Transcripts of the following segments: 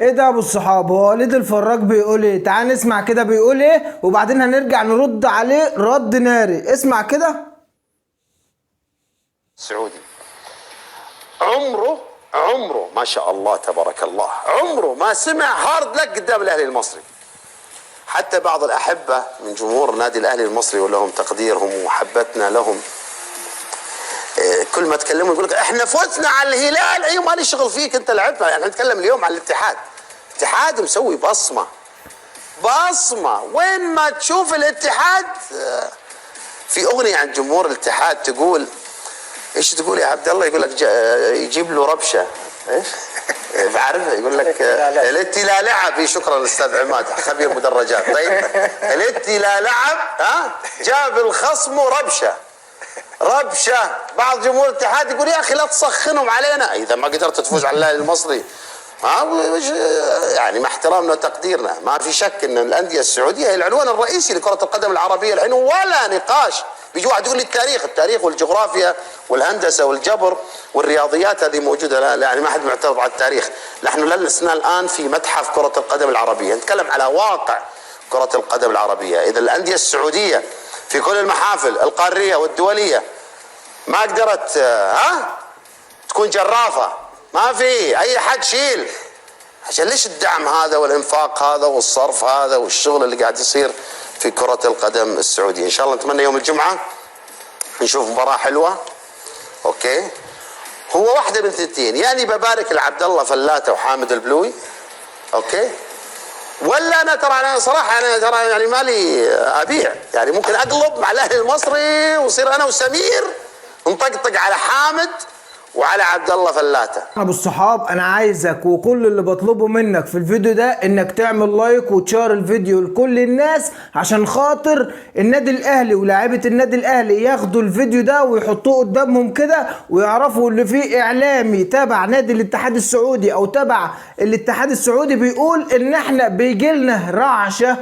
ايه ده يا ابو الصحاب؟ هو وليد الفراج بيقول ايه؟ تعال نسمع كده بيقول ايه، وبعدين هنرجع نرد عليه رد ناري. اسمع كده. السعودي عمره ما شاء الله تبارك الله، عمره ما سمع hard luck قدام الاهلي المصري. حتى بعض الاحبة من جمهور النادي الاهلي المصري ولهم تقديرهم ومحبتنا لهم، كل ما تكلموا يقول لك احنا فزنا على الهلال. ايوه، ما لي شغل فيك، انت لعبت. احنا نتكلم اليوم على الاتحاد. الاتحاد مسوي بصمة بصمة، وين ما تشوف الاتحاد. في اغنية عن جمهور الاتحاد تقول ايش تقول يا عبد الله؟ يقول لك يجيب له ربشه، ايش؟ عارفها؟ يقول لك الاتي لا لعب. شكرا استاذ عماد خبير مدرجات. طيب، الاتي لا لعب، ها، جاب الخصم ربشه ربشه. بعض جمهور الاتحاد يقول يا اخي لا تسخنهم علينا، اذا ما قدرت تفوز على الاهلي المصري، ها، يعني مع احترامنا وتقديرنا، ما في شك ان الاندية السعودية هي العنوان الرئيسي لكرة القدم العربية الحين، ولا نقاش. بيجي واحد يقول لي التاريخ، التاريخ والجغرافيا والهندسة والجبر والرياضيات هذه موجوده، لا يعني ما حد معترض على التاريخ. نحن لسنا الان في متحف كره القدم العربية، نتكلم على واقع كره القدم العربية. اذا الاندية السعودية في كل المحافل القارية والدولية ما قدرت ها تكون جرافه، ما في اي حد شيل، عشان ليش الدعم هذا والانفاق هذا والصرف هذا والشغل اللي قاعد يصير في كرة القدم السعودية؟ ان شاء الله نتمنى يوم الجمعة نشوف مباراة حلوة. okay، هو واحدة من ثنتين، يعني ببارك لعبد الله فلاته وحامد البلوي، okay، ولا انا ترى، انا صراحة انا ترى يعني مالي ابيع، يعني ممكن اقلب مع الاهلي المصري وصير انا وسمير نطقطق على حامد وعلى عبد الله فلاته. ابو الصحاب، انا عايزك وكل اللي بطلبه منك في الفيديو ده انك تعمل like وتشير الفيديو لكل الناس، عشان خاطر النادي الاهلي ولاعيبه النادي الاهلي ياخدوا الفيديو ده ويحطوه قدامهم كده، ويعرفوا اللي فيه اعلامي تبع نادي الاتحاد السعودي او تبع الاتحاد السعودي بيقول ان احنا بيجيلنا رعشه.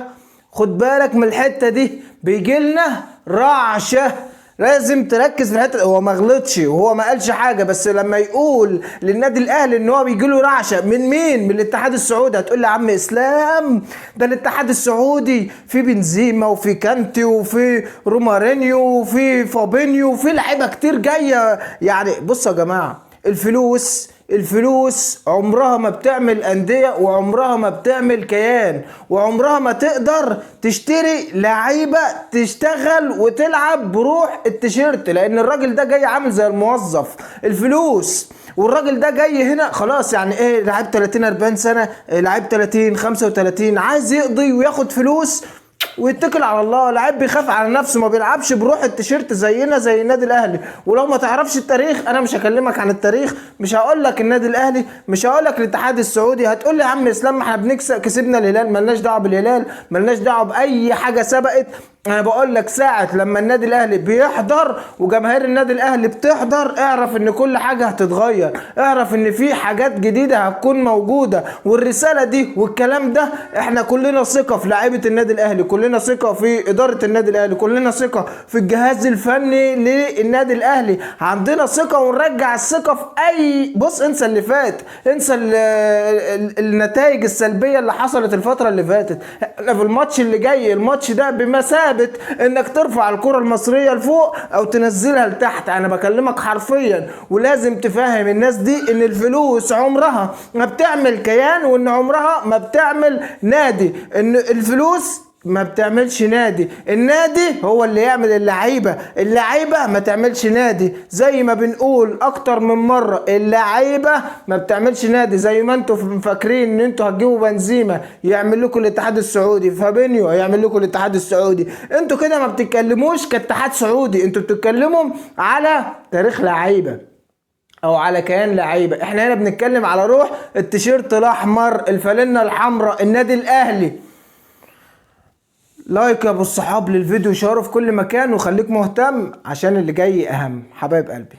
خد بالك من الحتة دي، بيجيلنا رعشه. لازم تركز في الحتة. هو ما غلطش وهو ما قالش حاجة، بس لما يقول للنادي الاهلي ان هو بيجي له رعشه من مين؟ من الاتحاد السعودي. هتقول لي يا عم اسلام ده الاتحاد السعودي في بنزيما وفي كانتي وفي رومارينيو وفي فابينيو وفي لعيبة كتير جاية. يعني بصوا يا جماعة، الفلوس عمرها ما بتعمل أندية، وعمرها ما بتعمل كيان، وعمرها ما تقدر تشتري لعيبة تشتغل وتلعب بروح التيشيرت، لأن الراجل ده جاي عامل زي الموظف. الفلوس، والراجل ده جاي هنا خلاص، يعني ايه، لعيب 30 40 سنة، لعيب 30 35، عايز يقضي وياخد فلوس ويتكل على الله. لعيب بيخاف على نفسه، ما بيلعبش بروح التيشيرت زينا زي النادي الاهلي. ولو ما تعرفش التاريخ، انا مش هكلمك عن التاريخ، مش هقول لك النادي الاهلي، مش هقول لك الاتحاد السعودي. هتقول لي يا عم اسلام ما احنا بنكسب، كسبنا الهلال، ملناش دعوه بالهلال، ملناش دعوه باي حاجة سبقت. انا بقول لك ساعة لما النادي الاهلي بيحضر وجماهير النادي الاهلي بتحضر، اعرف ان كل حاجة هتتغير، اعرف ان في حاجات جديدة هتكون موجودة. والرسالة دي والكلام ده، احنا كلنا ثقة في لعيبة النادي الاهلي، كلنا ثقة في ادارة النادي الاهلي، كلنا ثقة في الجهاز الفني للنادي الاهلي، عندنا ثقة ونرجع الثقة في اي. بص، انسى اللي فات، انسى النتائج السلبية اللي حصلت الفترة اللي فاتت. احنا في الماتش اللي جاي، الماتش ده بمثابة انك ترفع الكرة المصرية لفوق او تنزلها لتحت. انا بكلمك حرفيا، ولازم تفهم الناس دي ان الفلوس عمرها ما بتعمل كيان، وان عمرها ما بتعمل نادي، ان الفلوس ما بتعملش نادي، النادي هو اللي يعمل اللعيبة، اللعيبة ما تعملش نادي. زي ما بنقول اكتر من مرة، اللعيبة ما بتعملش نادي. زي ما انتوا فاكرين ان انتوا هتجيبوا بنزيما يعمل لكم الاتحاد السعودي، فابينيو هيعمل لكم الاتحاد السعودي، انتوا كده ما بتتكلموش كاتحاد سعودي، انتوا بتتكلموا على تاريخ لعيبة او على كيان لعيبة. احنا هنا بنتكلم على روح التيشيرت الاحمر، الفالنه الحمراء، النادي الاهلي. like يا ابو الصحاب للفيديو، شاره في كل مكان، وخليك مهتم عشان اللي جاي اهم. حبايب قلبي.